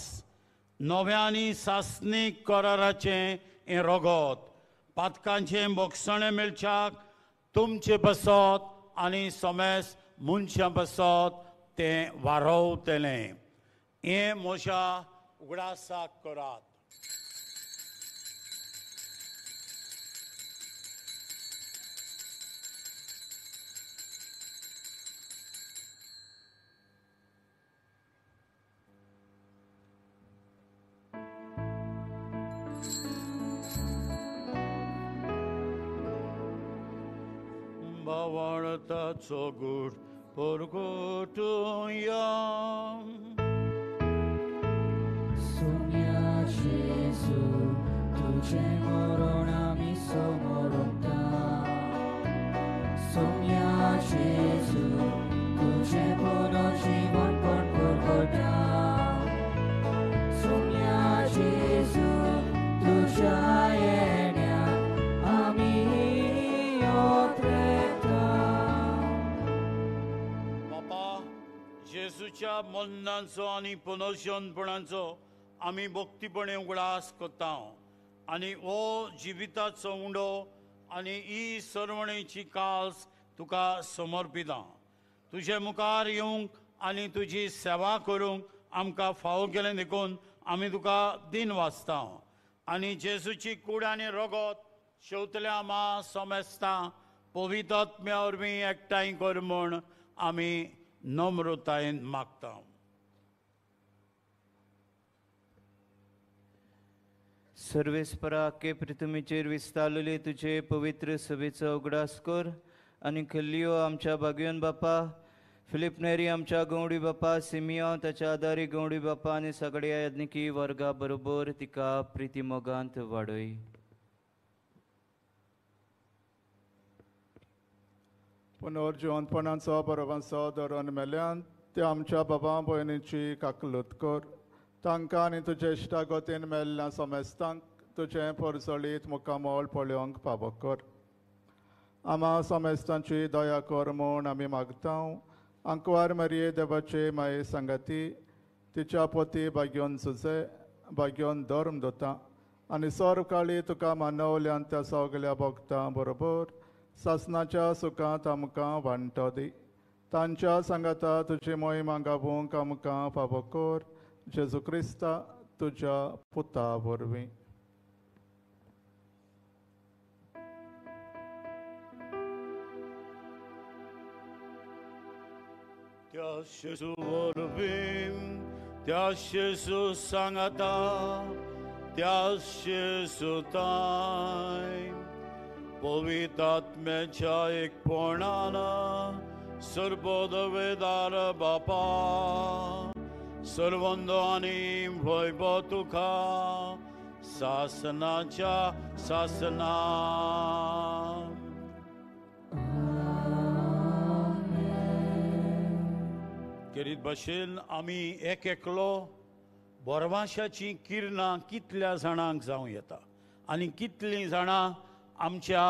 नव्यानी सासणीक कराराचें हें रगत, पातकांचें भोगसणें मेळच्याक तुमचे पासत आनी समेस्त मनशां पासत तें वारोवतलें. हें म्हज्या उगडासाक करात. भावार्थाचो गूढ परगटुया. सोम्या जेजू तुझें मरण आमी समोरता. सोम्या जेजू तुझें पुनर्जीवन पण परगटा. सोम्या जेजू तुझ्या येण्याक आमी ओत्रेता. बापा, जेजूच्या मरणाचो आनी पुनर्जीवनपणाचो आमी भक्तीपणे उगडास करता आनी हो जिविताचो उंडो आनी ही सरवणेची काल्स तुका समर्पिता. तुजे मुखार येवंक आनी तुजी सेवा करूंक आमकां फावो केलें देखून आमी तुका दिन वाचता. आनी जेजूची कूड आनी रगत शेवतल्या आमा समेस्ता पवित्र आत्म्या वरवीं एकठांय कर म्हूण आमी नम्रतायेन मागता. सर्वेस्परा के पृथ्वीचेर विस्तारलेले तुझे पवित्र सभेचो उगडास कर आनी खल्लियो आमच्या बागयोन बापा, फिलिप नेरी आमच्या गवडी बापा, सिमियो ताच्या आदारी गवडी बापा आनी सगळ्या यज्ञिकी वर्गा बरोबर तिका प्रिती मोगांत वाडय. पुनर्जिवंतपणाचो बरोबांचो धरून मेल्यान त्या आमच्या बाबा भयणीची काकलूत कर. तांकां आनी तुजे इश्टागतीन मेल्ल्या समेस्तांक तुजें परजळीत मुखामळ पळोवंक फावो कर. आमा समेस्तांची दया कर म्हूण आमी मागता. आंकवार मरिये देवाचे माये सांगाती तिच्या पती भाग्योन सुजे भाग्योन धर्म दोता आनी सर्व काळी तुका मानवल्यान त्या सगल्या भोगता बरोबर सासनाच्या सुखांत आमकां वांटो दी. तांच्या सांगाता तुजी मोहिमा गावूंक आमकां फावो कर. जेजू क्रिस्ता तुज्या पुता वरवीं. त्या जेजू वरवीं, त्या जेजू सांगाता, त्या जेजूताय पवित्र आत्म्याच्या एकपणान सर्वदवेदार बापा, सर्वंद आनी वैभव तुका सासनाच्या सासना. केरीत भाशेन आमी एक एकलो बोरवाशाचीं किरणां कितल्या जाणांक जावं येता आनी कितलीं जाणां आमच्या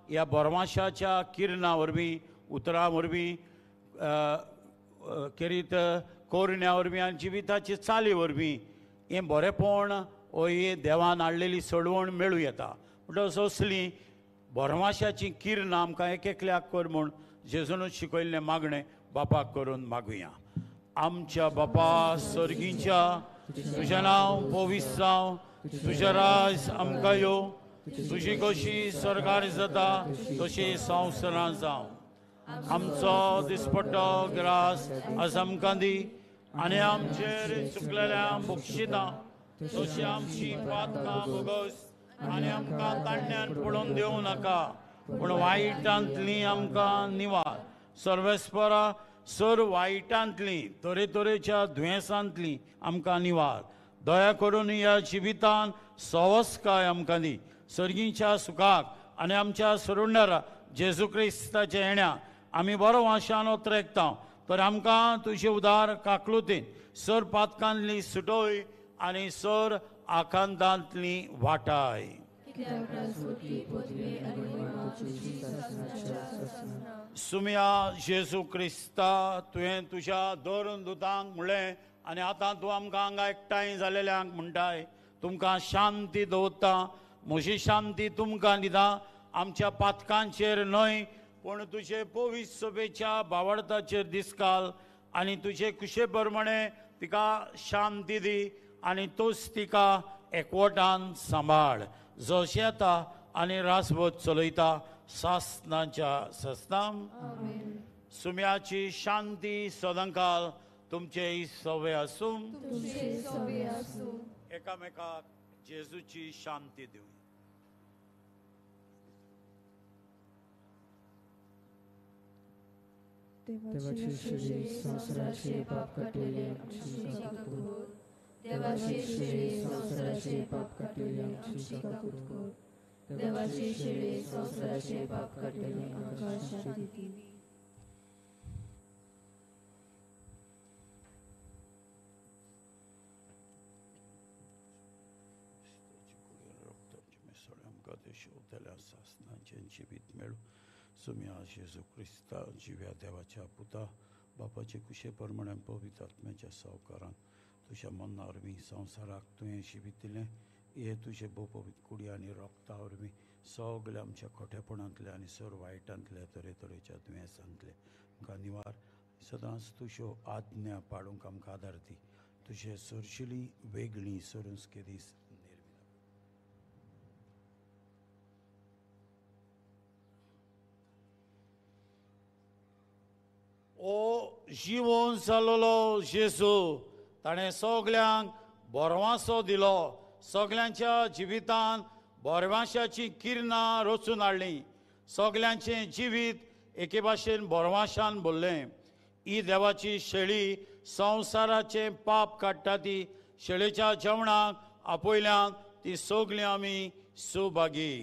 ह्या बोरवाशाच्या किरणां वरवीं, उतरां वरवीं, केरीत कोरण्या वरवीं आनी जिविताचे चाली वरवीं हें बरेंपण वो ही देवान हाडलेली सडवण मेळूं येता. म्हणटकच असलीं बोरवाशाचीं किरणां आमकां एक एकल्याक कर म्हूण जेजूनच शिकयल्लें मागणें बापाक करून मागुया. आमच्या बापा सर्गीच्या, तुजें नांव पवित्र जावं, तुजें राज आमकां यो, तुजी कशी सरकार जाता तशी संवसारांत जावं. आमचो दिसपट्टो ग्रास आज आमकां दी आनी आमचेर चुकलेल्या बक्षितां तशी आमची पातकां भोगस आनी आमकां ताणण्यान पडोवन दिवं नाका, पूण वायटांतली आमकां निवार. सर्वेस्परा सर वायटांतली तरेतरेच्या दुयेंसांतली आमकां निवार. दया करून ह्या जिवितान सवस्काय आमकां दी. सर्गीच्या सुखाक आनी आमच्या सरुंडरा जेजू क्रिस्ताच्या येण्या आमी बरो वाशान ओत्रेकता तर आमकां तुजे उदार काकलुतीन सर पातकांतली सुटोय आनी सर आकांतांतली वाटाय. सुम्या जेजू क्रिस्ता, तुवें तुज्या दोन दुतांक म्हणलें आनी आतां तूं आमकां हांगा एकठांय जालेल्यांक म्हणटाय, तुमकां शांती दवरता, म्हजी शांती तुमकां दिता, आमच्या पातकांचेर न्हय पूण तुजे पवित्र सभेच्या भावार्थाचेर दिसकाल आनी तुजे कुशे प्रमाणे तिका शांती दी आनी तूच तिका एकवटान सांबाळ जशें येता आनी रासवत चलयता सासनाच्या ससनाम. सुम्याची शांती सदांकाल तुमचे सवे आसूं. एकामेकाक जेजूची शांती दिवया. देवाची शिळी संवसाराचे पाप काडटली आमची काकूट कर. देवाची शिळी संवसाराचे पाप काडटली आमची काकूट कर. देवाची शिळी संवसाराचे पाप काडटली आमकां शांती दी. जिवीत मेळू. सुम्या जेजू क्रिस्ता जिव्या देवाच्या पुता बापाचे कुशे प्रमाणे पवित्र आत्म्याच्या सावकारान तुज्या मना वरवीं संवसाराक तुवें जिवीत दिलें. हे तुजे भोव-पवित्र कुडी आनी रोगता वरवीं सगल्या आमच्या खोटेपणांतले आनी सर वायटांतले तरेतरेच्या दुयेंसांतले आमकां निवार. सदांच तुज्यो आज्ञा पाळूंक आमकां आदार दी. तुजे सरशिली वेगळी सरुंसके दीस ओ जिवन जालोलो जेजू ताणें सगल्यांक बरवासो दिलो. सगल्यांच्या जिवितान बरवाशाची किरणां रचून हाडलीं. सगल्यांचें जिवीत एके भाशेन बरवाशान भरलें. ही देवाची शेळी संवसाराचें पाप काडटा. ती शेळेच्या जेवणाक आपयल्यान ती सगळीं आमी सुभागी.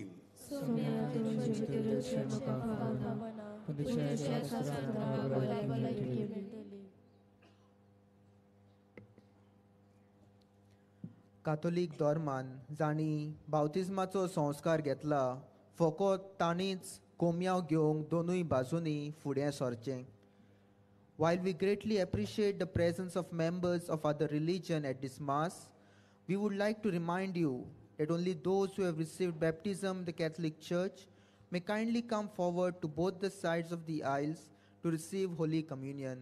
कातोलीक धर्मान जांणी बावतिज्माचो संस्कार घेतला फकत तांणीच कोमयांव घेवंक दोनूय बाजूंनी फुडें सरचें. While we greatly appreciate the presence of members of other religion at this mass, we would like to remind you that only those who have received baptism in the Catholic Church may kindly come forward to both the sides of the aisles to receive Holy Communion.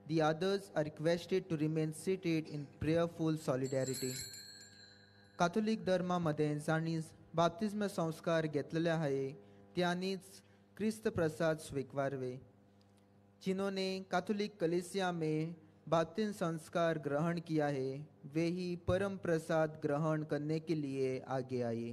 The others are requested to remain seated in prayerful solidarity. Catholic धर्मा मदें जांणी बाप्तिज्म संस्कार घेतलेले आहे त्यांनीच क्रिस्त प्रसाद स्वीकारवे. जिन्होंने कैथोलिक कलीसिया में बाप्तिज्म संस्कार ग्रहण किया है वे ही परम प्रसाद ग्रहण करने के लिए आगे आए.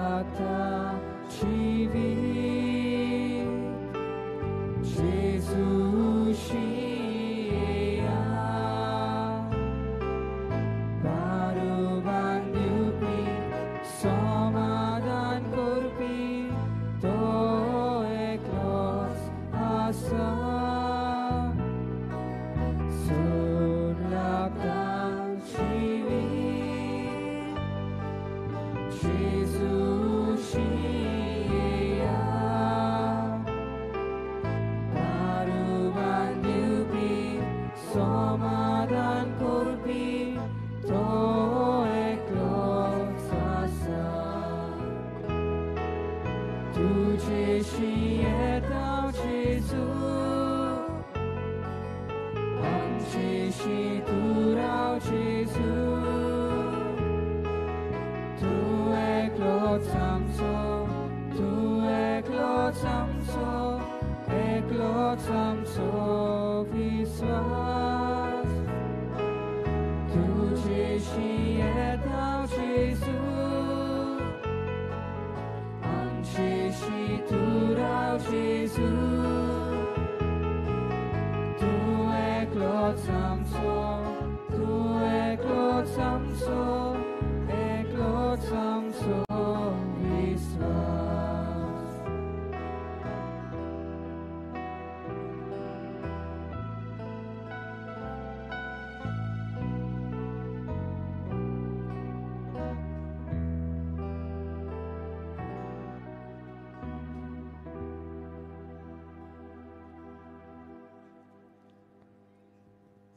Surlata Chivi एकलोच आमचो विस्वास तुजेशी येता जेजू आमचेशी तूं राव जेजू तूं एकलोच आमचो तूं एकलोच आमचो एकलोच आमचो विस्वास.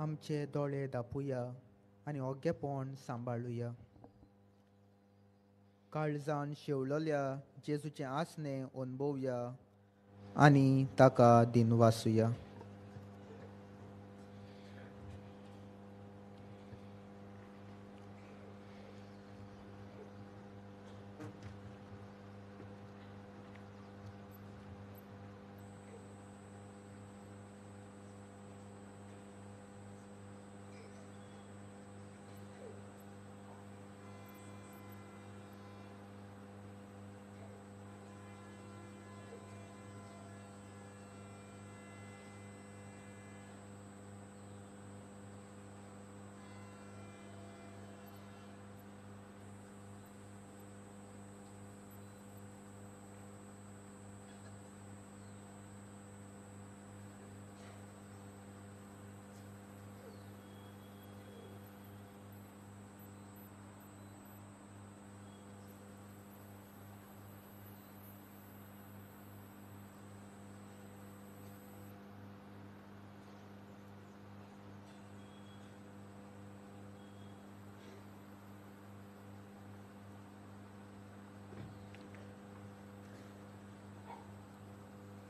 आमचे दोळे दापुया आनी ओगेपण सांबाळुया. काळजान शेवलल्या जेजूचें आसणें अणभवया आनी ताका दिनवासुया.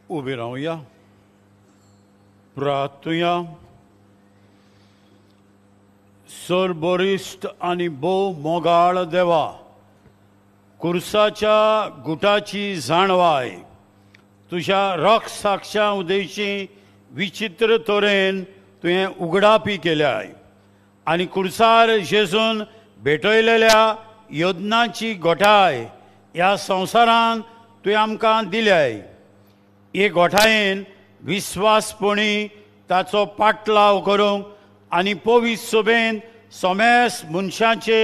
उबी रावया, प्रार्थुया. सरबरिश्ट आनी भोव मोगाळ देवा, कुर्साच्या गुटाची जाणवाय तुज्या रक साक्षा उदेशी विचित्र तरेन तुवें उगडापी केल्याय आनी कुर्सार जेजून भेटयलेल्या योजनाची गोठाय ह्या संवसारान तुवें आमकां दिल्याय. हे गोठायेन विस्वासपणी ताचो पाटलाव करूंक आनी पवित्र सोबेन समेस मनशाचे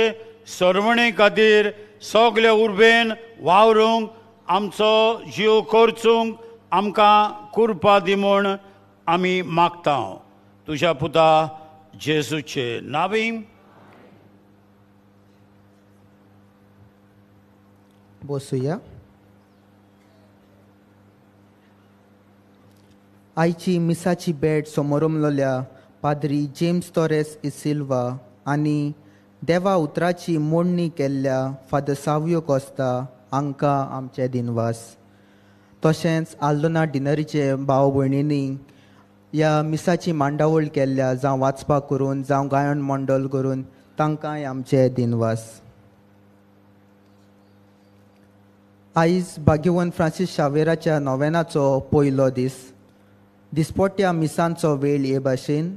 सरवणे खातीर सगळे उर्बेन वावरूंक आमचो जीव खर्चूंक आमकां कुरपा दी म्हूण आमी मागता तुज्या पुता जेजूचे नांवी. बसुया. आयची मिसाची भेट समोरमलोल्या पाद्री जेम्स तोरेस इसिल्वा आनी देवा उतराची मोडणी केल्ल्या फादर सावियो कोस्ता हांकां आमचे दिनवास. तशेंच आल्दोना डिनरीचे भाव भयणींनी ह्या मिसाची मांडावळ केल्ल्या, जावं वाचपाक करून जावं गायन मंडळ करून, तांकांय आमचे दिनवास. आयज भाग्यवंत फ्रांसीस शावेराच्या नोवेनाचो पयलो दीस. दिसपट्ट्या मिसांचो वेळ हे भाशेन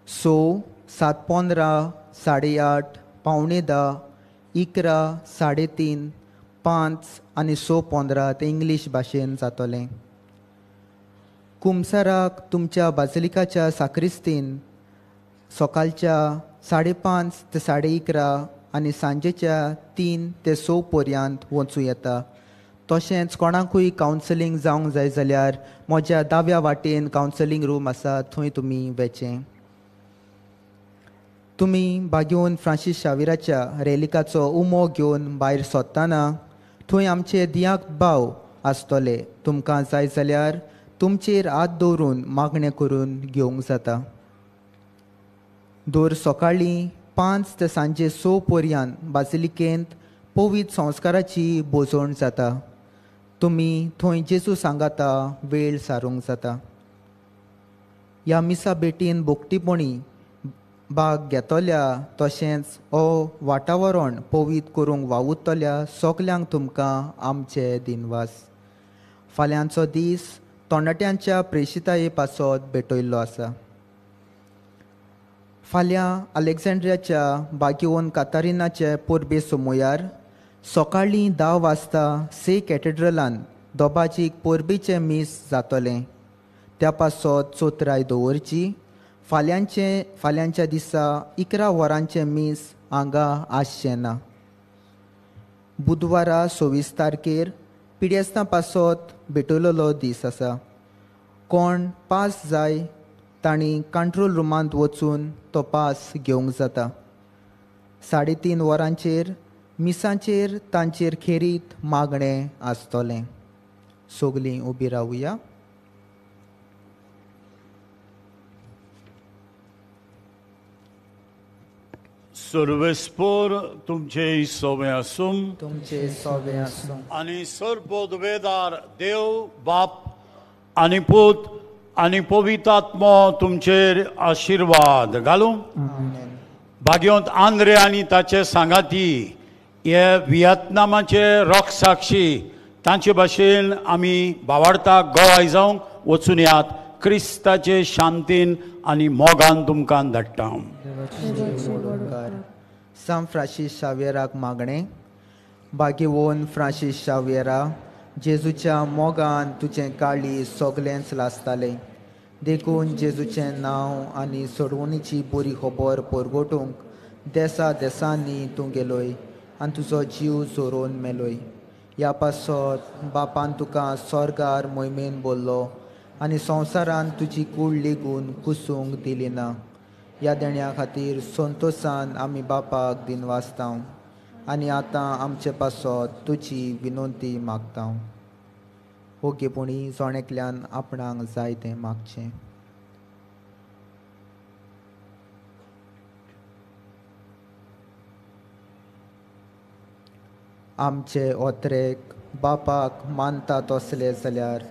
6, 7:15, 8:30, 9:45, 11, 3:30, 5 आनी 6:15 ते इंग्लीश भाशेन जातलें. कुमसाराक तुमच्या बाजिलिकाच्या साक्रिस्तीन सकाळच्या 5:30 ते 11:30 आनी सांजेच्या 3 ते 6 पर्यंत वचूं येता. तशेंच कोणाकूय कावन्सिलींग जावंक जाय जाल्यार म्हज्या दाव्या वाटेन कावन्सिलींग रूम आसा, थंय तुमी वेचें. तुमी भाग्यवंत फ्रांसीस शाविराच्या रेलिकाचो उमो घेवन भायर सोदतना थंय आमचे दियाक भाव आसतले. तुमकां जाय जाल्यार तुमचेर हात दवरून मागणें करून घेवंक जाता. दर सकाळीं 5 ते सांजे 6 पर्यंत बाजिलिकेंत पवित्र संस्काराची भोजवण जाता. तुमी थंय जेजू सांगाता वेळ सारूंक जाता. ह्या मिसा भेटीन बोगटीपणी भाग घेतल्या तशेंच हो वातावरण पवित्र करूंक वावुरतल्या सगल्यांक तुमकां आमचे दिनवास. फाल्यांचो दीस तोणाट्यांच्या प्रेशिताये पासत भेटयल्लो आसा. फाल्यां अलेक्झांड्रियाच्या बागिवोन कातारिनाचे परबे सोमोयार सकाळीं 10 वाजता से कॅथेड्रलान दोबाजीक परबेचें मीस जातलें. त्या पासत चोत्राय दवरची. फाल्यांच्या दिसा 11 वरांचें मीस हांगा आसचें ना. बुधवारा 26 तारखेर पिडेस्तां पासत भेटयलेलो दीस आसा. कोण पास जाय तांणी कंट्रोल रुमांत वचून तो पास घेवंक जाता. 3:30 वरांचेर मिसांचेर तांचेर खेरीत मागणें आसतलें. सगलीं उबी रावया. सर्वेस्पोर तुमचे सोवे आसूं, तुमचे सोवे आसूं. आनी सर्वोदवेदार देव बाप आनी पूत आनी पवित्र आत्मो तुमचेर आशिर्वाद घालूं. भाग्यवंत आंद्रे आनी ताचे सांगाती हे वियतनामाचे रोखसाक्षी तांचे भाशेन आमी भावार्थाक गोवाय जावंक वचून यात. क्रिस्ताचे शांतीन आनी मोगान तुमकां धाडटा. सांत फ्रांसीस शाव्येराक मागणें. भाग्यवंत फ्रांसीस शाव्येरा, जेजूच्या मोगान तुजें काळीज सगळेंच लासतालें, देखून जेजूचें नांव आनी सोडवणीची बरी खबर परगटूंक देसा देसांनी तूं गेलोय आनी तुजो जीव जोरोवन मेलोय. ह्या पासत बापान तुका स्वर्गार मोहिमेन बोल्लो आनी संवसारान तुजी कूड लेगून कुसूंक दिली ना. ह्या देण्या खातीर संतोसान आमी बापाक दिनवासता आनी आतां आमचे पासत तुजी विनंती मागता. ओगेपणी जण एकल्यान आपणाक जाय तें मागचें. आमचे ओत्रेक बापाक मानता तसले जाल्यार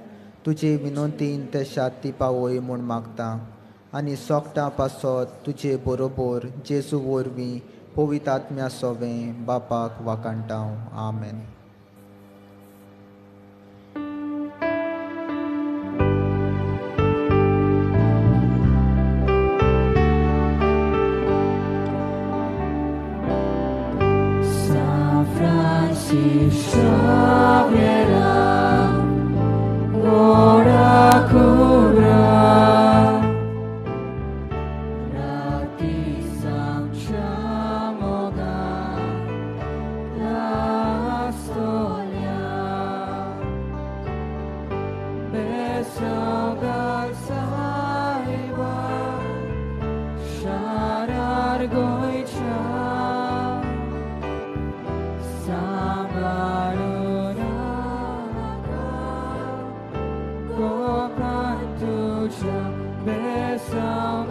तुजे विनंतीन ते शांती पावय म्हूण मागता आनी सोकटां पासत तुजे बरोबर जेजू वरवीं पवित्र आत्म्या सोवें बापाक वाखाणटा. आमेन. Beso.